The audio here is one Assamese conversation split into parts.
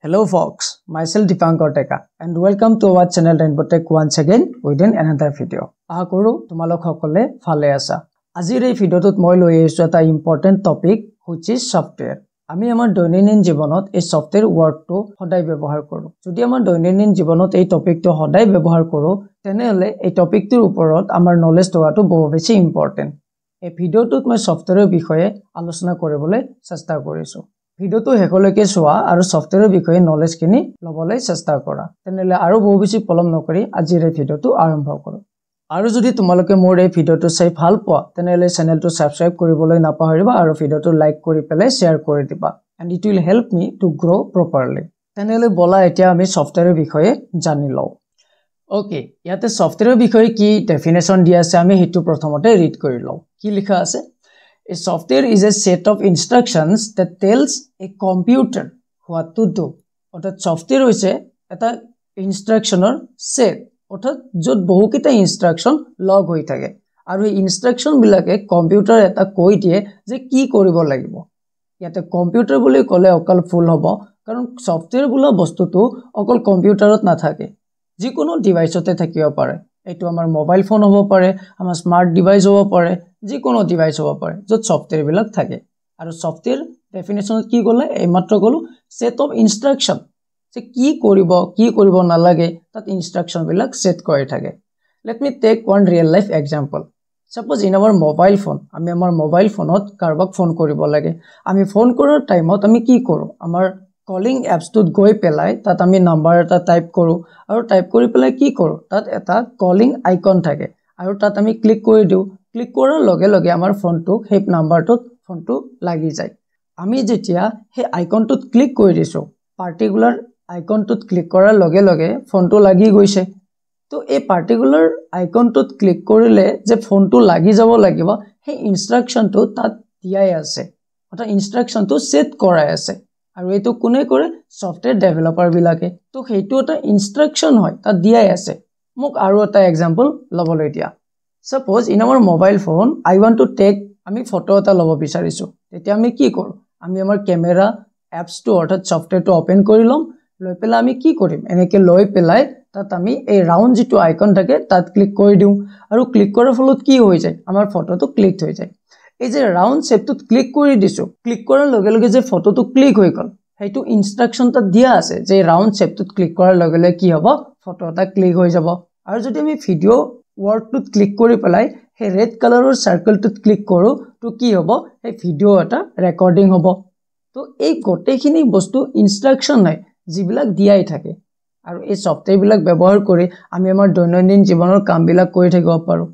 Hello folks, myself Dipankar Deka and welcome to our channel Rainbow Tech once again with another video. আশা কৰোঁ তোমালোক সকলে ভালে আছা। আজিৰ এই ভিডিঅ'টোত মই লৈ আহিছোঁ এটা important topic, which is software. আমি আমাৰ দৈনন্দিন জীৱনত এই ছফ্টৱেৰ ৱৰ্ডটো সদায় ব্যৱহাৰ কৰোঁ। যদি আমাৰ দৈনন্দিন জীৱনত এই টপিকটো সদায় ব্যৱহাৰ কৰোঁ, তেনেহ'লে এই টপিকটোৰ ওপৰত আমাৰ নলেজ থকাটো বহু বেছি ইম্পৰ্টেণ্ট। এই ভিডিঅ'টোত মই ছফ্টৱেৰৰ বিষয়ে আলোচনা কৰিবলৈ চেষ্টা কৰিছোঁ। ভিডিঅ'টো শেষলৈকে চোৱা আৰু ছফ্টৱেৰৰ বিষয়ে নলেজখিনি ল'বলৈ চেষ্টা কৰা। তেনেহ'লে আৰু বহু বেছি পলম নকৰি আজিৰ এই ভিডিঅ'টো আৰম্ভ কৰোঁ। আৰু যদি তোমালোকে মোৰ এই ভিডিঅ'টো চাই ভাল পোৱা, তেনেহ'লে চেনেলটো ছাবস্ক্ৰাইব কৰিবলৈ নাপাহৰিবা আৰু ভিডিঅ'টো লাইক কৰি পেলাই শ্বেয়াৰ কৰি দিবা, and it will help me to grow properly. তেনেহ'লে ব'লা, এতিয়া আমি ছফ্টৱেৰৰ বিষয়ে জানি লওঁ। অ'কে, ইয়াতে ছফ্টৱেৰৰ বিষয়ে কি ডেফিনেশ্যন দিয়া আছে, আমি সেইটো প্ৰথমতে ৰিড কৰি লওঁ। কি লিখা আছে? A software is a set of instructions that tells a computer what to do. অৰ্থাৎ ছফ্টৱেৰ হৈছে এটা ইনষ্ট্ৰাকশ্যনৰ ছেট, অৰ্থাৎ য'ত বহুকেইটা ইনষ্ট্ৰাকশ্যন লগ হৈ থাকে আৰু এই ইনষ্ট্ৰাকশ্যনবিলাকে কম্পিউটাৰ এটা কৈ দিয়ে যে কি কৰিব লাগিব। ইয়াতে কম্পিউটাৰ বুলি ক'লে অকল ভুল হ'ব, কাৰণ ছফ্টৱেৰ বোলা বস্তুটো অকল কম্পিউটাৰত নাথাকে, যিকোনো ডিভাইচতে থাকিব পাৰে। এইটো আমাৰ মোবাইল ফোন হ'ব পাৰে, আমাৰ স্মাৰ্ট ডিভাইচ হ'ব পাৰে, যিকোনো ডিভাইচ হ'ব পাৰে য'ত ছফ্টৱেৰবিলাক থাকে। আৰু ছফ্টৱেৰ ডেফিনেশ্যনত কি ক'লে? এইমাত্ৰ ক'লোঁ, ছেট অফ ইনষ্ট্ৰাকশ্যন, যে কি কৰিব, কি কৰিব নালাগে, তাত ইনষ্ট্ৰাকশ্যনবিলাক ছেট কৰি থাকে। Let me take one real life example. Suppose in our mobile phone, আমি আমাৰ মোবাইল ফোনত কাৰোবাক ফোন কৰিব লাগে। আমি ফোন কৰাৰ টাইমত আমি কি কৰোঁ? আমাৰ কলিং এপছটোত গৈ পেলাই তাত আমি নাম্বাৰ এটা টাইপ কৰোঁ আৰু টাইপ কৰি পেলাই কি কৰোঁ? তাত এটা কলিং আইকন থাকে আৰু তাত আমি ক্লিক কৰি দিওঁ। ক্লিক কৰাৰ লগে লগে আমাৰ ফোনটো সেই নাম্বাৰটোত ফোনটো লাগি যায়। আমি যেতিয়া সেই আইকনটোত ক্লিক কৰি দিছোঁ, পাৰ্টিকুলাৰ আইকনটোত ক্লিক কৰাৰ লগে লগে ফোনটো লাগি গৈছে। তো এই পাৰ্টিকুলাৰ আইকনটোত ক্লিক কৰিলে যে ফোনটো লাগি যাব লাগিব, সেই ইনষ্ট্ৰাকশ্যনটো তাত দিয়াই আছে, অৰ্থাৎ ইনষ্ট্ৰাকশ্যনটো ছেট কৰাই আছে। আৰু এইটো কোনে কৰে? ছফ্টৱেৰ ডেভেলপাৰবিলাকে। তো সেইটো এটা ইনষ্ট্ৰাকশ্যন হয়, তাত দিয়াই আছে। মোক আৰু এটা এক্সাম্পল ল'বলৈ দিয়া। Suppose in our mobile phone I want to take, আমি ফটো এটা ল'ব বিচাৰিছোঁ। তেতিয়া আমি কি কৰোঁ? আমি আমাৰ কেমেৰা এপছটো, অৰ্থাৎ ছফ্টৱেৰটো অ'পেন কৰি ল'ম। লৈ পেলাই আমি কি কৰিম? এনেকৈ লৈ পেলাই তাত আমি এই ৰাউণ্ড যিটো আইকন থাকে, তাত ক্লিক কৰি দিওঁ। আৰু ক্লিক কৰাৰ ফলত কি হৈ যায়? আমাৰ ফটোটো ক্লিক হৈ যায়। এই যে ৰাউণ্ড শ্বেপটোত ক্লিক কৰি দিছোঁ, ক্লিক কৰাৰ লগে লগে যে ফটোটো ক্লিক হৈ গ'ল, সেইটো ইনষ্ট্ৰাকশ্যন তাত দিয়া আছে যে ৰাউণ্ড শ্বেপটোত ক্লিক কৰাৰ লগে লগে কি হ'ব? ফটো এটা ক্লিক হৈ যাব। আৰু যদি আমি ভিডিঅ' ৱৰ্ডটোত ক্লিক কৰি পেলাই সেই ৰেড কালাৰৰ চাৰ্কেলটোত ক্লিক কৰোঁ, তো কি হ'ব? সেই ভিডিঅ' এটা ৰেকৰ্ডিং হ'ব। তো এই গোটেইখিনি বস্তু ইনষ্ট্ৰাকশ্যন হয়, যিবিলাক দিয়াই থাকে। আৰু এই ছফ্টৱেৰবিলাক ব্যৱহাৰ কৰি আমি আমাৰ দৈনন্দিন জীৱনৰ কামবিলাক কৰি থাকিব পাৰোঁ।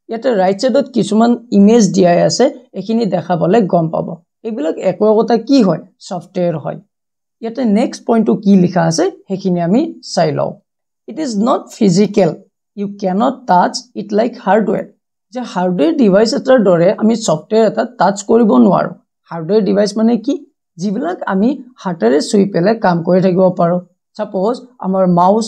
ইয়াতে ৰাইট ছাইডত কিছুমান ইমেজ দিয়াই আছে, এইখিনি দেখা পালে গম পাব এইবিলাক একো একোটা কি হয়? ছফ্টৱেৰ হয়। ইয়াতে নেক্সট পইণ্টটো কি লিখা আছে, সেইখিনি আমি চাই লওঁ। It is not physical, U cannot touch it like hardware. যে হাৰ্ডৱেৰ ডিভাইচ এটাৰ দৰে আমি ছফ্টৱেৰ এটা টাচ কৰিব নোৱাৰোঁ। হাৰ্ডৱেৰ ডিভাইচ মানে কি? যিবিলাক আমি হাতেৰে চুই পেলাই কাম কৰি থাকিব পাৰোঁ। ছাপ'জ আমাৰ মাউচ,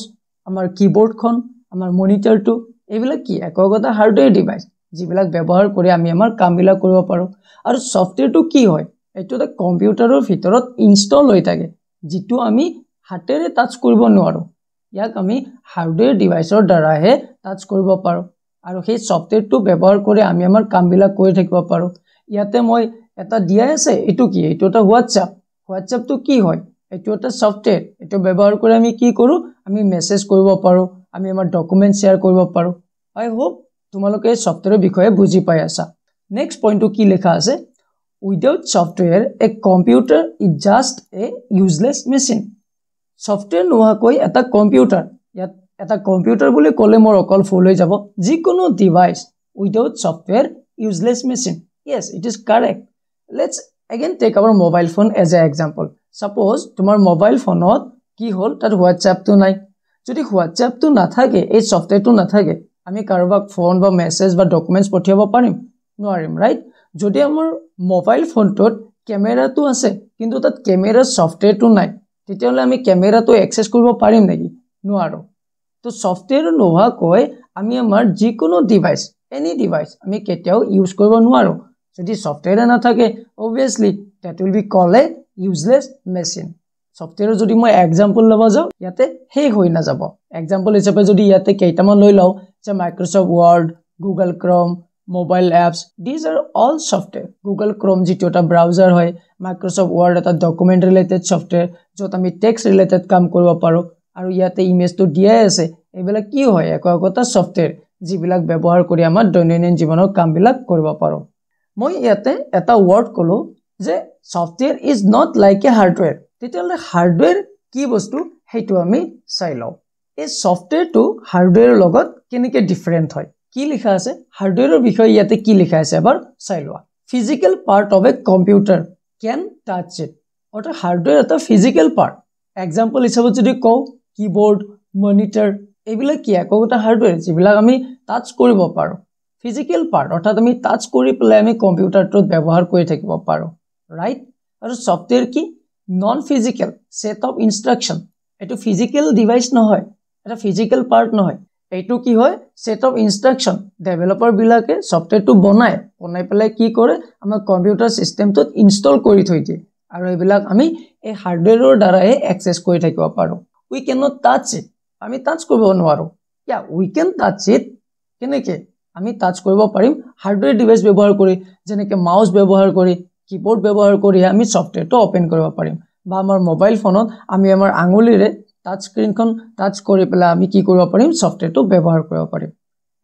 আমাৰ কীবৰ্ডখন, আমাৰ মনিটৰটো, এইবিলাক কি? একো একোটা হাৰ্ডৱেৰ ডিভাইচ, যিবিলাক ব্যৱহাৰ কৰি আমি আমাৰ কামবিলাক কৰিব পাৰোঁ। আৰু ছফ্টৱেৰটো কি হয়? এইটো এটা কম্পিউটাৰৰ ভিতৰত ইনষ্টল হৈ থাকে, যিটো আমি হাতেৰে টাচ কৰিব নোৱাৰোঁ। ইয়াক আমি হাৰ্ডৱেৰ ডিভাইচৰ দ্বাৰাহে টাচ কৰিব পাৰোঁ আৰু সেই ছফ্টৱেৰটো ব্যৱহাৰ কৰি আমি আমাৰ কামবিলাক কৰি থাকিব পাৰোঁ। ইয়াতে মই এটা দিয়াই আছে। এইটো কি? এইটো এটা হোৱাটছআপ। হোৱাটছআপটো কি হয়? এইটো এটা ছফ্টৱেৰ। এইটো ব্যৱহাৰ কৰি আমি কি কৰোঁ? আমি মেছেজ কৰিব পাৰোঁ, আমি আমাৰ ডকুমেণ্ট শ্বেয়াৰ কৰিব পাৰোঁ। আই হোপ তোমালোকে এই ছফ্টৱেৰৰ বিষয়ে বুজি পাই আছা। নেক্সট পইণ্টটো কি লিখা আছে? Without software, a computer is just a useless machine. Software নোহোৱাকৈ এটা কম্পিউটাৰ, ইয়াত এটা কম্পিউটাৰ বুলি ক'লে মোৰ অকল ভুল হৈ যাব, যিকোনো device without software, useless machine. Yes, it is correct. Let's again take our mobile phone as a example. Suppose তোমাৰ মোবাইল ফোনত কি হ'ল? তাত হোৱাটছএপটো নাই। যদি হোৱাটছএপটো নাথাকে, এই ছফ্টৱেৰটো নাথাকে, আমি কাৰোবাক ফোন বা মেছেজ বা ডকুমেণ্টছ পঠিয়াব পাৰিম? নোৱাৰিম, ৰাইট? যদি আমাৰ মোবাইল ফোনটোত কেমেৰাটো আছে, কিন্তু তাত কেমেৰাৰ ছফ্টৱেৰটো নাই, তেতিয়াহ'লে আমি কেমেৰাটো এক্সেছ কৰিব পাৰিম নেকি? নোৱাৰোঁ। তো ছফ্টৱেৰ নোহোৱাকৈ আমি আমাৰ যিকোনো ডিভাইচ, এনি ডিভাইচ আমি কেতিয়াও ইউজ কৰিব নোৱাৰোঁ। যদি ছফ্টৱেৰে নাথাকে, obviously that will be call a useless machine. ছফ্টৱেৰৰ যদি মই এক্সাম্পল ল'ব যাওঁ, ইয়াতে শেষ হৈ নাযাব। এক্সাম্পল হিচাপে যদি ইয়াতে কেইটামান লৈ লওঁ যে Microsoft Word, Google Chrome, mobile apps, these are all software. Google Chrome যিটো এটা ব্ৰাউজাৰ হয়, মাইক্ৰ'ছফ্ট ৱৰ্ড এটা ডকুমেণ্ট ৰিলেটেড ছফ্টৱেৰ য'ত আমি টেক্সট ৰিলেটেড কাম কৰিব পাৰোঁ, আৰু ইয়াতে ইমেজটো দিয়াই আছে। এইবিলাক কি হয়? একো একোটা ছফ্টৱেৰ যিবিলাক ব্যৱহাৰ কৰি আমাৰ দৈনন্দিন জীৱনৰ কামবিলাক কৰিব পাৰোঁ। মই ইয়াতে এটা ৱৰ্ড ক'লোঁ যে software is not like a hardware. তেতিয়াহ'লে হাৰ্ডৱেৰ কি বস্তু সেইটো আমি চাই লওঁ। এই ছফ্টৱেৰটো হাৰ্ডৱেৰৰ লগত কেনেকৈ ডিফাৰেণ্ট হয়, কি লিখা আছে হাৰ্ডৱেৰৰ বিষয়ে ইয়াতে কি লিখা আছে এবাৰ চাই লোৱা। Physical part of a computer can touch it. অৰ্থাৎ হাৰ্ডৱেৰ এটা ফিজিকেল পাৰ্ট। এক্সাম্পল হিচাপত যদি কওঁ, কীবৰ্ড, মনিটৰ, এইবিলাক কি একো এটা হাৰ্ডৱেৰ যিবিলাক আমি টাচ কৰিব পাৰোঁ। ফিজিকেল পাৰ্ট অৰ্থাৎ আমি টাচ কৰি পেলাই আমি কম্পিউটাৰটোত ব্যৱহাৰ কৰি থাকিব পাৰোঁ, ৰাইট? আৰু ছফ্টৱেৰ কি? Non physical set of instruction. এইটো ফিজিকেল ডিভাইচ নহয়, এটা ফিজিকেল পাৰ্ট নহয়। এইটো কি হয়? Set of instruction. ডেভেলপাৰবিলাকে ছফ্টৱেৰটো বনাই পেলাই কি কৰে, আমাৰ কম্পিউটাৰ ছিষ্টেমটোত ইনষ্টল কৰি থৈ দিয়ে, আৰু এইবিলাক আমি এই হাৰ্ডৱেৰৰ দ্বাৰাহে একচেছ কৰি থাকিব পাৰোঁ। We can not touch it, আমি টাচ কৰিব নোৱাৰোঁ। Yeah, we can touch it. কেনেকৈ আমি টাচ কৰিব পাৰিম? হাৰ্ডৱেৰ ডিভাইচ ব্যৱহাৰ কৰি, যেনেকৈ মাউচ ব্যৱহাৰ কৰি, কীবৰ্ড ব্যৱহাৰ কৰি আমি ছফ্টৱেৰটো অ'পেন কৰিব পাৰিম। বা আমাৰ মোবাইল ফোনত আমি আমাৰ আঙুলিৰে টাচ স্ক্ৰীণখন টাচ কৰি পেলাই আমি কি কৰিব পাৰিম? ছফ্টৱেৰটো ব্যৱহাৰ কৰিব পাৰিম।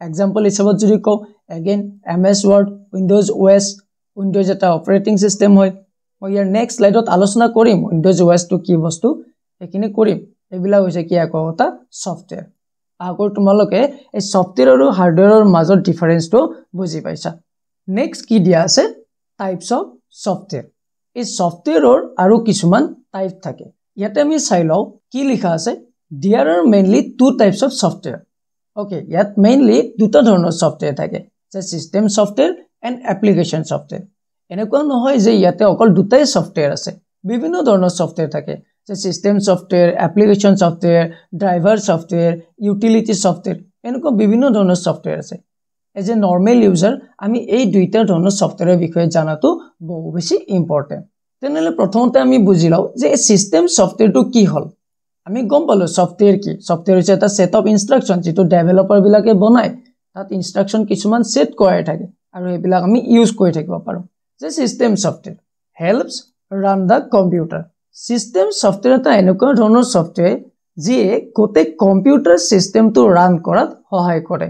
এক্সাম্পল হিচাপত যদি কওঁ, again MS Word, Windows OS। Windows এটা অপাৰেটিং ছিষ্টেম হয়। মই ইয়াৰ নেক্সট শ্লাইডত আলোচনা কৰিম উইণ্ড'জ অ' এছটো কি বস্তু, সেইখিনি কৰিম। এইবিলাক হৈছে কি একো এটা ছফ্টৱেৰ। আশা কৰোঁ তোমালোকে এই ছফ্টৱেৰ আৰু হাৰ্ডৱেৰৰ মাজত ডিফাৰেঞ্চটো বুজি পাইছা। নেক্সট কি দিয়া আছে? Types of software. এই ছফ্টৱেৰৰ আৰু কিছুমান টাইপ থাকে। ইয়াতে আমি চাই লওঁ কি লিখা আছে। There are mainly two types of software. Okay, ইয়াত মেইনলি দুটা ধৰণৰ ছফ্টৱেৰ থাকে, যে system software and application software. এনেকুৱা নহয় যে ইয়াতে অকল দুটাই ছফ্টৱেৰ আছে, বিভিন্ন ধৰণৰ ছফ্টৱেৰ থাকে, যে system software, application software, driver software, utility software, এনেকুৱা বিভিন্ন ধৰণৰ ছফ্টৱেৰ আছে। এজ এ নৰ্মেল ইউজাৰ আমি এই দুইটা ধৰণৰ ছফ্টৱেৰৰ বিষয়ে জনাটো বহু বেছি ইম্পৰ্টেণ্ট। তেনেহ'লে প্ৰথমতে আমি বুজি লওঁ যে এই ছিষ্টেম ছফ্টৱেৰটো কি হ'ল। আমি গম পালোঁ ছফ্টৱেৰ কি। ছফ্টৱেৰ হৈছে এটা ছেট অফ ইনষ্ট্ৰাকশ্যন যিটো ডেভেলপাৰবিলাকে বনায়, তাত ইনষ্ট্ৰাকশ্যন কিছুমান ছেট কৰাই থাকে আৰু সেইবিলাক আমি ইউজ কৰি থাকিব পাৰোঁ। যে system software helps run the computer. System software এটা এনেকুৱা ধৰণৰ ছফ্টৱেৰ যিয়ে গোটেই কম্পিউটাৰ ছিষ্টেমটো ৰান কৰাত সহায় কৰে।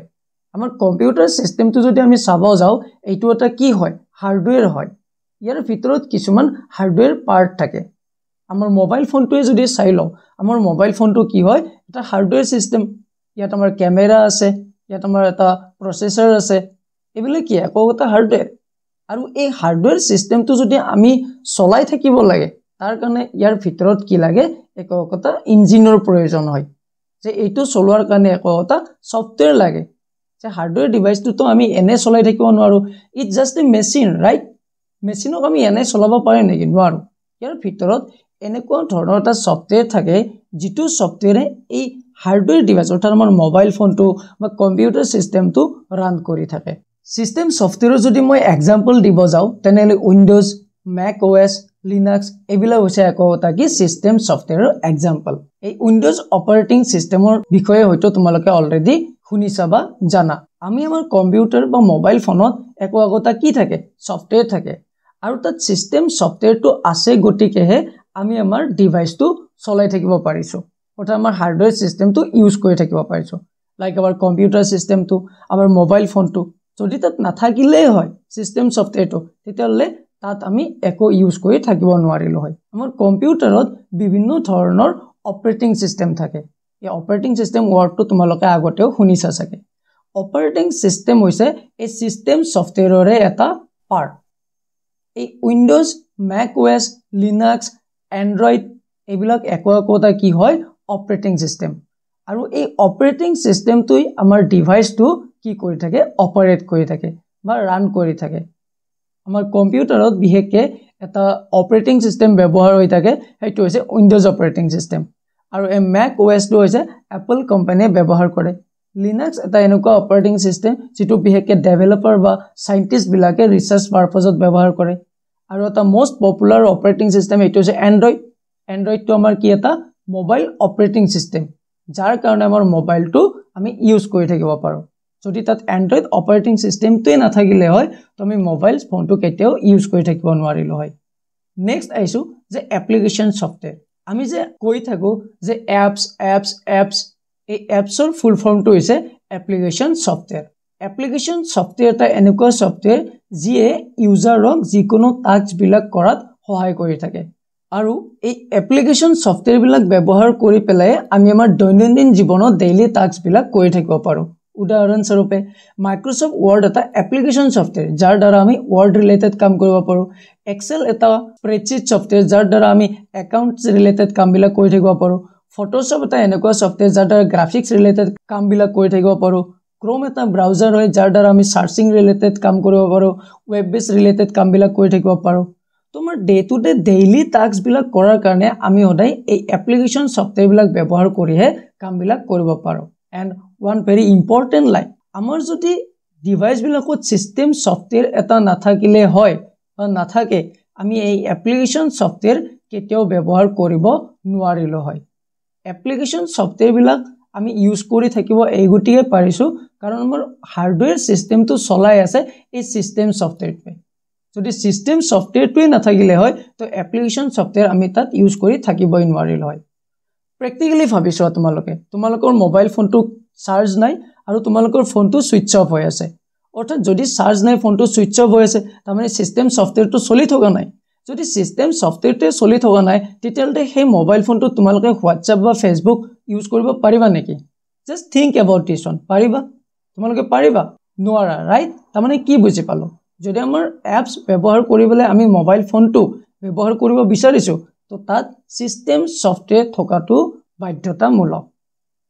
আমাৰ কম্পিউটাৰ ছিষ্টেমটো যদি আমি চাব যাওঁ, এইটো এটা কি হয়? হাৰ্ডৱেৰ হয়। ইয়াৰ ভিতৰত কিছুমান হাৰ্ডৱেৰ পাৰ্ট থাকে। আমাৰ মোবাইল ফোনটোৱে যদি চাই লওঁ, আমাৰ মোবাইল ফোনটো কি হয়? এটা হাৰ্ডৱেৰ ছিষ্টেম। ইয়াত আমাৰ কেমেৰা আছে, ইয়াত আমাৰ এটা প্ৰচেছৰ আছে, এইবিলাক কি আকৌ এটা হাৰ্ডৱেৰ। আৰু এই হাৰ্ডৱেৰ ছিষ্টেমটো যদি আমি চলাই থাকিব লাগে, তাৰ কাৰণে ইয়াৰ ভিতৰত কি লাগে? একো একোটা ইঞ্জিনৰ প্ৰয়োজন হয়। যে এইটো চলোৱাৰ কাৰণে একো এটা ছফ্টৱেৰ লাগে। যে হাৰ্ডৱেৰ ডিভাইচটোতো আমি এনে চলাই থাকিব নোৱাৰোঁ। It just a machine, right? মেচিনক আমি এনে চলাব পাৰিম নেকি? নোৱাৰোঁ। ইয়াৰ ভিতৰত এনেকুৱা ধৰণৰ এটা ছফ্টৱেৰ থাকে যিটো ছফ্টৱেৰে এই হাৰ্ডৱেৰ ডিভাইচ অৰ্থাৎ আমাৰ মোবাইল ফোনটো বা কম্পিউটাৰ ছিষ্টেমটো ৰান কৰি থাকে। ছিষ্টেম ছফ্টৱেৰৰ যদি মই এক্সাম্পল দিব যাওঁ, তেনেহ'লে উইণ্ড'জ, মেক অ' এছ, লিনাক্স, এইবিলাক হৈছে একো এটা কি ছিষ্টেম ছফ্টৱেৰৰ এক্সাম্পল। এই উইণ্ড'জ অপাৰেটিং ছিষ্টেমৰ বিষয়ে হয়তো তোমালোকে অলৰেডি শুনিছা বা জানা। আমি আমাৰ কম্পিউটাৰ বা মোবাইল ফোনত একো একোটা কি থাকে? ছফ্টৱেৰ থাকে, আৰু তাত ছিষ্টেম ছফ্টৱেৰটো আছে, গতিকেহে আমি আমাৰ ডিভাইচটো চলাই থাকিব পাৰিছোঁ, অৰ্থাৎ আমাৰ হাৰ্ডৱেৰ ছিষ্টেমটো ইউজ কৰি থাকিব পাৰিছোঁ, লাইক আমাৰ কম্পিউটাৰ ছিষ্টেমটো, আমাৰ মোবাইল ফোনটো। যদি তাত নাথাকিলেই হয় ছিষ্টেম ছফ্টৱেৰটো, তেতিয়াহ'লে তাত আমি একো ইউজ কৰি থাকিব নোৱাৰিলোঁ হয়। আমাৰ কম্পিউটাৰত বিভিন্ন ধৰণৰ অপাৰেটিং ছিষ্টেম থাকে। এই অপাৰেটিং ছিষ্টেম ৱৰ্ডটো তোমালোকে আগতেও শুনিছা চাগে। অপাৰেটিং ছিষ্টেম হৈছে এই ছিষ্টেম ছফ্টৱেৰৰে এটা পাৰ্ট। এই উইণ্ড'জ, মেক অ' এছ, লিনাক্স, এণ্ড্ৰইড, এইবিলাক একো একোটা কি হয়? Operating system. আৰু এই অপাৰেটিং ছিষ্টেমটোৱে আমাৰ ডিভাইচটো কি কৰি থাকে? অপাৰেট কৰি থাকে বা ৰান কৰি থাকে। আমাৰ কম্পিউটাৰত বিশেষকৈ এটা অপাৰেটিং ছিষ্টেম ব্যৱহাৰ হৈ থাকে, সেইটো হৈছে উইণ্ড'জ অপাৰেটিং ছিষ্টেম। আৰু এই মেক অ' এছটো হৈছে এপল কোম্পানীয়ে ব্যৱহাৰ কৰে। লিনাক্স এটা এনেকুৱা অপাৰেটিং ছিষ্টেম যিটো বিশেষকৈ ডেভেলপাৰ বা চাইণ্টিষ্টবিলাকে ৰিচাৰ্চ পাৰপজত ব্যৱহাৰ কৰে। আৰু এটা মষ্ট পপুলাৰ অপাৰেটিং ছিষ্টেম, এইটো হৈছে এণ্ড্ৰইড। এণ্ড্ৰইডটো আমাৰ কি এটা মোবাইল অপাৰেটিং ছিষ্টেম, যাৰ কাৰণে আমাৰ মোবাইলটো আমি ইউজ কৰি থাকিব পাৰোঁ। যদি তাত এণ্ড্ৰইড অপাৰেটিং ছিষ্টেমটোৱে নাথাকিলে হয়, তো আমি মোবাইল ফোনটো কেতিয়াও ইউজ কৰি থাকিব নোৱাৰিলোঁ হয়। নেক্সট আহিছোঁ যে এপ্লিকেশ্যন ছফ্টৱেৰ। আমি যে কৈ থাকোঁ যে এপছ এপছ এপছ, এই এপছৰ ফুল ফৰ্মটো হৈছে এপ্লিকেশ্যন ছফ্টৱেৰ। এপ্লিকেশ্যন ছফ্টৱেৰ এটা এনেকুৱা ছফ্টৱেৰ যিয়ে ইউজাৰক যিকোনো টাস্কবিলাক কৰাত সহায় কৰি থাকে। আৰু এই এপ্লিকেশ্যন ছফ্টৱেৰবিলাক ব্যৱহাৰ কৰি পেলাই আমি আমাৰ দৈনন্দিন জীৱনত ডেইলি টাস্কবিলাক কৰি থাকিব পাৰোঁ। উদাহৰণস্বৰূপে মাইক্ৰ'ছফ্ট ৱৰ্ড এটা এপ্লিকেশ্যন ছফ্টৱেৰ, যাৰ দ্বাৰা আমি ৱৰ্ড ৰিলেটেড কাম কৰিব পাৰোঁ। এক্সেল এটা স্প্ৰেডশ্বীট ছফ্টৱেৰ, যাৰ দ্বাৰা আমি একাউণ্টছ ৰিলেটেড কামবিলাক কৰি থাকিব পাৰোঁ। ফটোশ্বপ এটা এনেকুৱা ছফ্টৱেৰ, যাৰ দ্বাৰা গ্ৰাফিক্স ৰিলেটেড কামবিলাক কৰি থাকিব পাৰোঁ। ক্ৰ'ম এটা ব্ৰাউজাৰ হয়, যাৰ দ্বাৰা আমি চাৰ্চিং ৰিলেটেড কাম কৰিব পাৰোঁ, ৱেব বেছ ৰিলেটেড কামবিলাক কৰি থাকিব পাৰোঁ। তো আমাৰ ডে টু ডে ডেইলি টাস্কবিলাক কৰাৰ কাৰণে আমি সদায় এই এপ্লিকেশ্যন ছফ্টৱেৰবিলাক ব্যৱহাৰ কৰিহে কামবিলাক কৰিব পাৰোঁ। And one very important line, আমাৰ যদি ডিভাইচবিলাকত ছিষ্টেম ছফ্টৱেৰ এটা নাথাকিলে হয় বা নাথাকে, আমি এই এপ্লিকেশ্যন ছফ্টৱেৰ কেতিয়াও ব্যৱহাৰ কৰিব নোৱাৰিলোঁ হয়। এপ্লিকেশ্যন ছফ্টৱেৰবিলাক আমি ইউজ কৰি থাকিব এই গতিকে পাৰিছোঁ, কাৰণ আমাৰ হাৰ্ডৱেৰ ছিষ্টেমটো চলাই আছে এই ছিষ্টেম ছফ্টৱেৰটোৱে। যদি ছিষ্টেম ছফ্টৱেৰটোৱে নাথাকিলে হয়, তো এপ্লিকেশ্যন ছফ্টৱেৰ আমি তাত ইউজ কৰি থাকিবই নোৱাৰিলোঁ হয়। প্ৰেক্টিকেলি ভাবি চোৱা, তোমালোকে তোমালোকৰ মোবাইল ফোনটো চাৰ্জ নাই আৰু তোমালোকৰ ফোনটো ছুইচ অফ হৈ আছে। অৰ্থাৎ যদি চাৰ্জ নাই, ফোনটো ছুইচ অফ হৈ আছে, তাৰমানে ছিষ্টেম ছফ্টৱেৰটো চলি থকা নাই। যদি ছিষ্টেম ছফ্টৱেৰটোৱে চলি থকা নাই, তেতিয়াহ'লে সেই মোবাইল ফোনটোত তোমালোকে হোৱাটছএপ বা ফেচবুক ইউজ কৰিব পাৰিবা নেকি? Just think about this one. পাৰিবা? তোমালোকে পাৰিবা? নোৱাৰা, ৰাইট? তাৰমানে কি বুজি পালোঁ, যদি আমাৰ এপছ ব্যৱহাৰ কৰিবলৈ আমি মোবাইল ফোনটো ব্যৱহাৰ কৰিব বিচাৰিছোঁ, তো তাত ছিষ্টেম ছফ্টৱেৰ থকাটো বাধ্যতামূলক।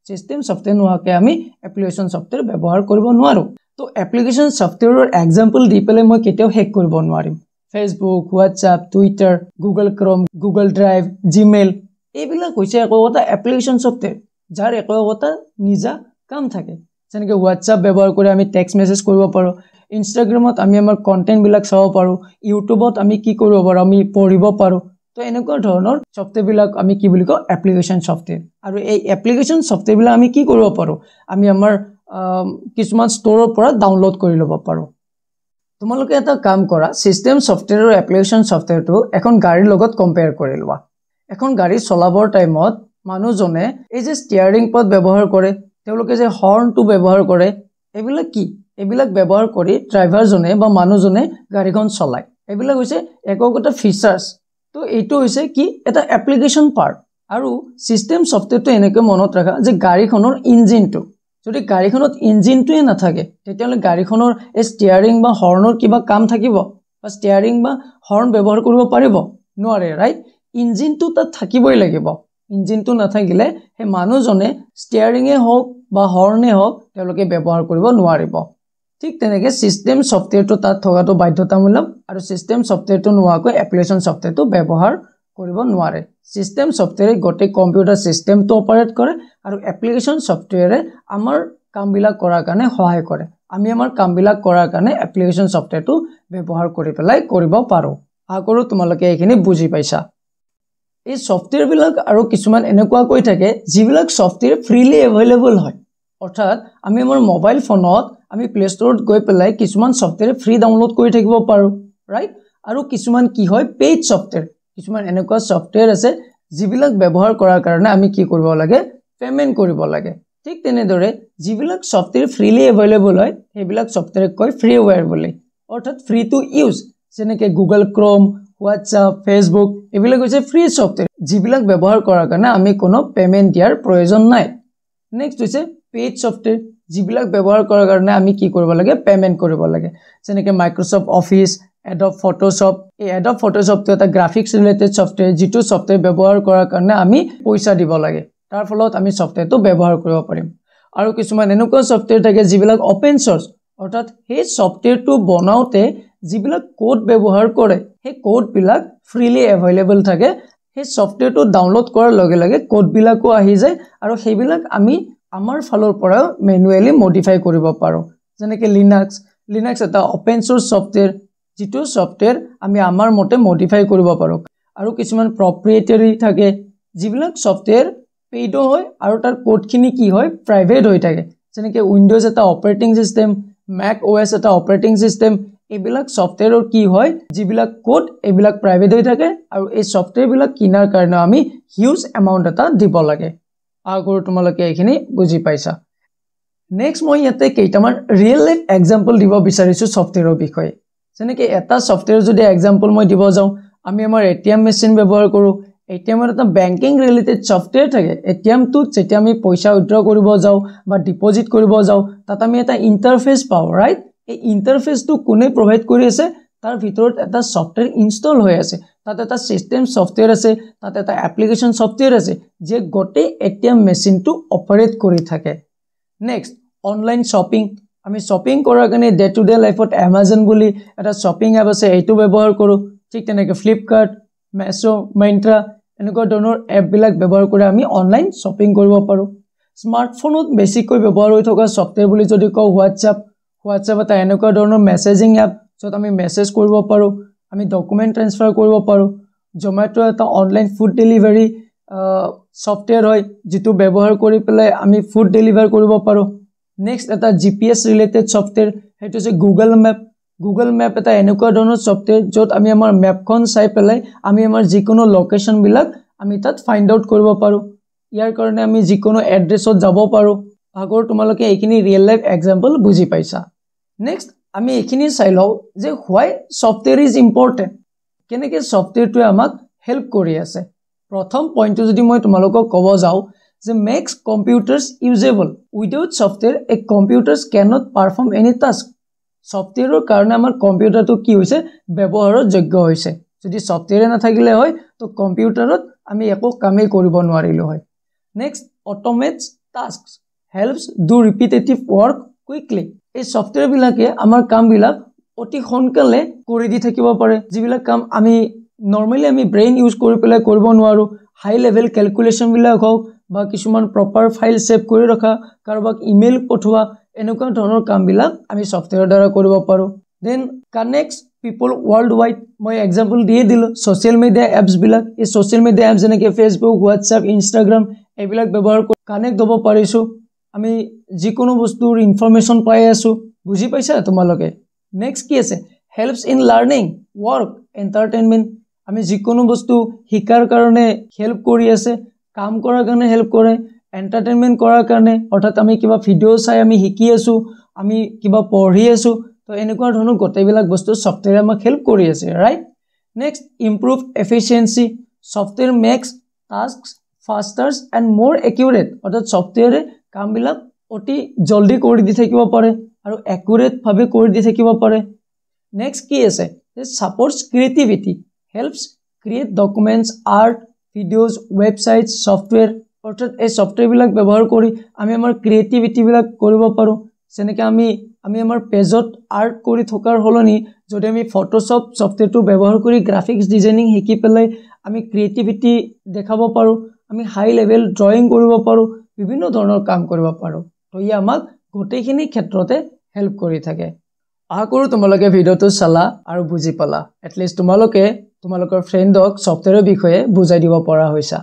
ছিষ্টেম ছফ্টৱেৰ নোহোৱাকৈ আমি এপ্লিকেশ্যন ছফ্টৱেৰ ব্যৱহাৰ কৰিব নোৱাৰোঁ। তো এপ্লিকেশ্যন ছফ্টৱেৰৰ এক্সাম্পল দি পেলাই মই কেতিয়াও শেষ কৰিব নোৱাৰিম। Facebook, WhatsApp, Twitter, Google Chrome, Google Drive, Gmail, এইবিলাক হৈছে একো একোটা এপ্লিকেশ্যন ছফ্টৱেৰ, যাৰ একো একোটা নিজা কাম থাকে। যেনেকৈ হোৱাটছআপ ব্যৱহাৰ কৰি আমি টেক্সট মেছেজ কৰিব পাৰোঁ, ইনষ্টাগ্ৰামত আমি আমাৰ কণ্টেণ্টবিলাক চাব পাৰোঁ, ইউটিউবত আমি কি কৰিব পাৰোঁ, আমি পঢ়িব পাৰোঁ। তো এনেকুৱা ধৰণৰ ছফ্টৱেৰবিলাক আমি কি বুলি কওঁ? Application software. আৰু এই এপ্লিকেশ্যন ছফ্টৱেৰবিলাক আমি কি কৰিব পাৰোঁ? আমি আমাৰ কিছুমান ষ্ট'ৰৰ পৰা ডাউনলোড কৰি ল'ব পাৰোঁ। তোমালোকে এটা কাম কৰা, ছিষ্টেম ছফ্টৱেৰ আৰু এপ্লিকেশ্যন ছফ্টৱেৰটো এখন গাড়ীৰ লগত কম্পেয়াৰ কৰি লোৱা। এখন গাড়ী চলাবৰ টাইমত মানুহজনে এই যে ষ্টিয়াৰিং পথ ব্যৱহাৰ কৰে, তেওঁলোকে যে হৰ্ণটো ব্যৱহাৰ কৰে, এইবিলাক কি? এইবিলাক ব্যৱহাৰ কৰি ড্ৰাইভাৰজনে বা মানুহজনে গাড়ীখন চলায়। এইবিলাক হৈছে একো একোটা ফিচাৰ্ছ। তো এইটো হৈছে কি এটা এপ্লিকেশ্যন পাৰ্ট। আৰু ছিষ্টেম ছফ্টৱেৰটো এনেকৈ মনত ৰাখা যে গাড়ীখনৰ ইঞ্জিনটো, যদি গাড়ীখনত ইঞ্জিনটোৱে নাথাকে, তেতিয়াহ'লে গাড়ীখনৰ এই ষ্টিয়াৰিং বা হৰ্ণৰ কিবা কাম থাকিব বা ষ্টিয়াৰিং বা হৰ্ণ ব্যৱহাৰ কৰিব পাৰিব? নোৱাৰে, ৰাইট? ইঞ্জিনটো তাত থাকিবই লাগিব। ইঞ্জিনটো নাথাকিলে সেই মানুহজনে ষ্টিয়াৰিঙে হওক বা হৰ্ণে হওক, তেওঁলোকে ব্যৱহাৰ কৰিব নোৱাৰিব। ঠিক তেনেকৈ ছিষ্টেম ছফ্টৱেৰটো তাত থকাটো বাধ্যতামূলক, আৰু ছিষ্টেম ছফ্টৱেৰটো নোহোৱাকৈ এপ্লিকেশ্যন ছফ্টৱেৰটো ব্যৱহাৰ কৰিব নোৱাৰে। ছিষ্টেম ছফ্টৱেৰে গোটেই কম্পিউটাৰ ছিষ্টেমটো অপাৰেট কৰে, আৰু এপ্লিকেশ্যন ছফ্টৱেৰে আমাৰ কামবিলাক কৰাৰ কাৰণে সহায় কৰে। আমি আমাৰ কামবিলাক কৰাৰ কাৰণে এপ্লিকেশ্যন ছফ্টৱেৰটো ব্যৱহাৰ কৰি পেলাই কৰিব পাৰোঁ। আশা কৰোঁ তোমালোকে এইখিনি বুজি পাইছা। এই ছফ্টৱেৰবিলাক আৰু কিছুমান এনেকুৱাকৈ থাকে যিবিলাক ছফ্টৱেৰ ফ্ৰীলি এভেইলেবল হয়। অৰ্থাৎ আমি আমাৰ মোবাইল ফোনত আমি প্লে ষ্ট'ৰত গৈ পেলাই কিছুমান ছফ্টৱেৰ ফ্ৰী ডাউনলোড কৰি থাকিব পাৰোঁ, ৰাইট? আৰু কিছুমান কি হয়, পেইড ছফ্টৱেৰ। কিছুমান এনেকুৱা ছফ্টৱেৰ আছে যিবিলাক ব্যৱহাৰ কৰাৰ কাৰণে আমি কি কৰিব লাগে? পে'মেণ্ট কৰিব লাগে। ঠিক তেনেদৰে যিবিলাক ছফ্টৱেৰ ফ্ৰীলি এভেইলেবল হয়, সেইবিলাক ছফ্টৱেৰক কয় ফ্ৰীৱেৰ বুলি, অৰ্থাৎ ফ্ৰী টু ইউজ। যেনেকৈ গুগল ক্ৰ'ম, হোৱাটছআপ, ফেচবুক, এইবিলাক হৈছে ফ্ৰী ছফ্টৱেৰ, যিবিলাক ব্যৱহাৰ কৰাৰ কাৰণে আমি কোনো পে'মেণ্ট দিয়াৰ প্ৰয়োজন নাই। নেক্সট হৈছে পেইড ছফ্টৱেৰ, যিবিলাক ব্যৱহাৰ কৰাৰ কাৰণে আমি কি কৰিব লাগে? পে'মেণ্ট কৰিব লাগে। যেনেকৈ মাইক্ৰ'ছফ্ট অফিচ, এডব ফটোশ্বপ। এই এডব ফটোশ্বপটো এটা গ্ৰাফিক্স ৰিলেটেড ছফ্টৱেৰ, যিটো ছফ্টৱেৰ ব্যৱহাৰ কৰাৰ কাৰণে আমি পইচা দিব লাগে, তাৰ ফলত আমি ছফ্টৱেৰটো ব্যৱহাৰ কৰিব পাৰিম। আৰু কিছুমান এনেকুৱা ছফ্টৱেৰ থাকে যিবিলাক অ'পেন চ'ৰ্চ, অৰ্থাৎ সেই ছফ্টৱেৰটো বনাওঁতে যিবিলাক কোড ব্যৱহাৰ কৰে, সেই কোডবিলাক ফ্ৰীলি এভেইলেবল থাকে। সেই ছফ্টৱেৰটো ডাউনলোড কৰাৰ লগে লগে কোডবিলাকো আহি যায়, আৰু সেইবিলাক আমি আমাৰ ফালৰ পৰাও মেনুৱেলি মডিফাই কৰিব পাৰোঁ। যেনেকৈ লিনাক্স, লিনাক্স এটা অ'পেন চ'ৰ্চ ছফ্টৱেৰ, যিটো ছফ্টৱেৰ আমি আমাৰ মতে মডিফাই কৰিব পাৰোঁ। আৰু কিছুমান প্ৰপ্ৰিয়েটৰী থাকে, যিবিলাক ছফ্টৱেৰ পেইডো হয় আৰু তাৰ কোডখিনি কি হয়, প্ৰাইভেট হৈ থাকে। যেনেকৈ উইণ্ড'জ এটা অপাৰেটিং ছিষ্টেম, মেক অ' এছ এটা অপাৰেটিং ছিষ্টেম, এইবিলাক ছফ্টৱেৰৰ কি হয়, যিবিলাক কোড এইবিলাক প্ৰাইভেট হৈ থাকে আৰু এই ছফ্টৱেৰবিলাক কিনাৰ কাৰণে আমি হিউজ এমাউণ্ট এটা দিব লাগে। আশা কৰোঁ তোমালোকে এইখিনি বুজি পাইছা। নেক্সট মই ইয়াতে কেইটামান ৰিয়েল লাইফ এক্সাম্পল দিব বিচাৰিছোঁ ছফ্টৱেৰৰ বিষয়ে। যেনেকৈ এটা ছফ্টৱেৰ যদি এক্সাম্পল মই দিব যাওঁ, আমি আমাৰ এটিএম মেচিন ব্যৱহাৰ কৰোঁ। এটিএমত এটা বেংকিং ৰিলেটেড ছফ্টৱেৰ থাকে। এটিএমটোত যেতিয়া আমি পইচা উইড্ৰ কৰিব যাওঁ বা ডিপ'জিট কৰিব যাওঁ, তাত আমি এটা ইণ্টাৰফেচ পাওঁ, ৰাইট? এই ইণ্টাৰফেচটো কোনে প্ৰভাইড কৰি আছে? তাৰ ভিতৰত এটা ছফ্টৱেৰ ইনষ্টল হৈ আছে, তাত এটা ছিষ্টেম ছফ্টৱেৰ আছে, তাত এটা এপ্লিকেশ্যন ছফ্টৱেৰ আছে, যিয়ে গোটেই এটিএম মেচিনটো অপাৰেট কৰি থাকে। Next, online shopping. আমি শ্বপিং কৰাৰ কাৰণে ডে টু ডে লাইফত এমাজন বুলি এটা শ্বপিং এপ আছে, এইটো ব্যৱহাৰ কৰোঁ। ঠিক তেনেকৈ ফ্লিপকাৰ্ট, মেছ', মিণ্ট্ৰা এনেকুৱা ধৰণৰ এপবিলাক ব্যৱহাৰ কৰি আমি অনলাইন শ্বপিং কৰিব পাৰোঁ। স্মাৰ্টফোনত বেছিকৈ ব্যৱহাৰ হৈ থকা ছফ্টৱেৰ বুলি যদি কওঁ, হোৱাটছআপ। হোৱাটছআপ এটা এনেকুৱা ধৰণৰ মেছেজিং এপ য'ত আমি মেছেজ কৰিব পাৰোঁ, আমি ডকুমেণ্ট ট্ৰেন্সফাৰ কৰিব পাৰোঁ। জমেট' এটা অনলাইন ফুড ডেলিভাৰী ছফ্টৱেৰ হয়, যিটো ব্যৱহাৰ কৰি পেলাই আমি ফুড ডেলিভাৰ কৰিব পাৰোঁ। নেক্সট এটা জিপিএছ ৰিলেটেড ছফ্টৱেৰ, সেইটো হৈছে গুগল মেপ। গুগল মেপ এটা এনেকুৱা ধৰণৰ ছফ্টৱেৰ য'ত আমি আমাৰ মেপখন চাই পেলাই আমি আমাৰ যিকোনো লোকেশ্যনবিলাক আমি তাত ফাইণ্ড আউট কৰিব পাৰোঁ। ইয়াৰ কাৰণে আমি যিকোনো এড্ৰেছত যাব পাৰোঁ। আগৰ তোমালোকে এইখিনি ৰিয়েল লাইফ এক্সাম্পল বুজি পাইছা। নেক্সট আমি এইখিনি চাই লওঁ যে হোৱাই ছফ্টৱেৰ is important, কেনেকৈ ছফ্টৱেৰটোৱে আমাক হেল্প কৰি আছে। প্ৰথম পইণ্টটো যদি মই তোমালোকক ক'ব যাওঁ যে makes computers usable. Without software a computers can not perform any task. ছফ্টৱেৰৰ কাৰণে আমাৰ কম্পিউটাৰটো কি হৈছে, ব্যৱহাৰৰ যোগ্য হৈছে। যদি ছফ্টৱেৰে নাথাকিলে হয় তো কম্পিউটাৰত আমি একো কামেই কৰিব নোৱাৰিলোঁ হয়। Next, automates task, helps do repetitive work quickly. এই ছফ্টৱেৰবিলাকে আমাৰ কামবিলাক অতি সোনকালে কৰি দি থাকিব পাৰে, যিবিলাক কাম আমি নৰ্মেলি আমি ব্ৰেইন ইউজ কৰি পেলাই কৰিব নোৱাৰোঁ। হাই লেভেল কেলকুলেশ্যনবিলাক হওক বা কিছুমান প্ৰপাৰ ফাইল ছেভ কৰি ৰখা, কাৰোবাক ইমেইল পঠোৱা, এনেকুৱা ধৰণৰ কামবিলাক আমি ছফ্টৱেৰৰ দ্বাৰা কৰিব পাৰোঁ। Then connects people world wide. মই এক্সাম্পল দিয়ে দিলোঁ ছ'চিয়েল মিডিয়া এপছবিলাক। এই ছ'চিয়েল মিডিয়া এপছ যেনেকৈ ফেচবুক, হোৱাটছএপ, ইনষ্টাগ্ৰাম এইবিলাক ব্যৱহাৰ কৰি কানেক্ট হ'ব পাৰিছোঁ, আমি যিকোনো বস্তুৰ ইনফৰ্মেশ্যন পাই আছোঁ। বুজি পাইছা তোমালোকে? নেক্সট কি আছে, helps in learning, work, entertainment. আমি যিকোনো বস্তু শিকাৰ কাৰণে হেল্প কৰি আছে, কাম কৰাৰ কাৰণে হেল্প কৰে, এণ্টাৰটেইনমেণ্ট কৰাৰ কাৰণে, অৰ্থাৎ আমি কিবা ভিডিঅ' চাই আমি শিকি আছোঁ, আমি কিবা পঢ়ি আছোঁ, তো এনেকুৱা ধৰণৰ গোটেইবিলাক বস্তু ছফ্টৱেৰে আমাক হেল্প কৰি আছে, right? Next, improve efficiency. Software makes task fasters and more accurate. অৰ্থাৎ ছফ্টৱেৰে কামবিলাক অতি জল্দি কৰি দি থাকিব পাৰে আৰু একুৰেটভাৱে কৰি দি থাকিব পাৰে। নেক্সট কি আছে, supports creativity, helps create documents, art, videos, websites, software. অৰ্থাৎ এই ছফ্টৱেৰবিলাক ব্যৱহাৰ কৰি আমি আমাৰ ক্ৰিয়েটিভিটিবিলাক কৰিব পাৰোঁ। যেনেকৈ আমি আমাৰ পেজত আৰ্ট কৰি থকাৰ সলনি যদি আমি ফটোশ্বপ ছফ্টৱেৰটো ব্যৱহাৰ কৰি গ্ৰাফিক্স ডিজাইনিং শিকি পেলাই আমি ক্ৰিয়েটিভিটি দেখাব পাৰোঁ, আমি হাই লেভেল ড্ৰয়িং কৰিব পাৰোঁ, বিভিন্ন ধৰণৰ কাম কৰিব পাৰোঁ। তো ই আমাক গোটেইখিনি ক্ষেত্ৰতে হেল্প কৰি থাকে। আশা কৰোঁ তোমালোকে ভিডিঅ'টো চালা আৰু বুজি পালা। এটলিষ্ট তোমালোকে তোমালোকৰ ফ্ৰেণ্ডক ছফ্টৱেৰৰ বিষয়ে বুজাই দিব পৰা হৈছা।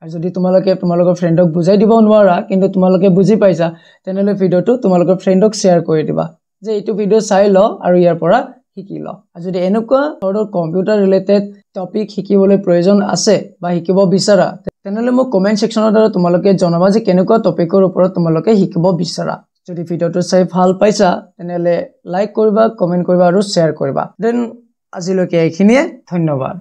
আৰু যদি তোমালোকে তোমালোকৰ ফ্ৰেণ্ডক বুজাই দিব নোৱাৰা কিন্তু তোমালোকে বুজি পাইছা, তেনেহ'লে ভিডিঅ'টো তোমালোকৰ ফ্ৰেণ্ডক শ্বেয়াৰ কৰি দিবা যে এইটো ভিডিঅ' চাই ল আৰু ইয়াৰ পৰা শিকি ল। আৰু যদি এনেকুৱা ধৰণৰ কম্পিউটাৰ ৰিলেটেড টপিক শিকিবলৈ প্ৰয়োজন আছে বা শিকিব বিচাৰা, তেনেহ'লে মোক কমেণ্ট ছেকশ্যনৰ দ্বাৰা তোমালোকে জনাবা যে কেনেকুৱা টপিকৰ ওপৰত তোমালোকে শিকিব বিচাৰা। যদি ভিডিঅ'টো চাই ভাল পাইছা তেনেহ'লে লাইক কৰিবা, কমেণ্ট কৰিবা আৰু শ্বেয়াৰ কৰিবা। Then আজিলৈকে এইখিনিয়ে, ধন্যবাদ।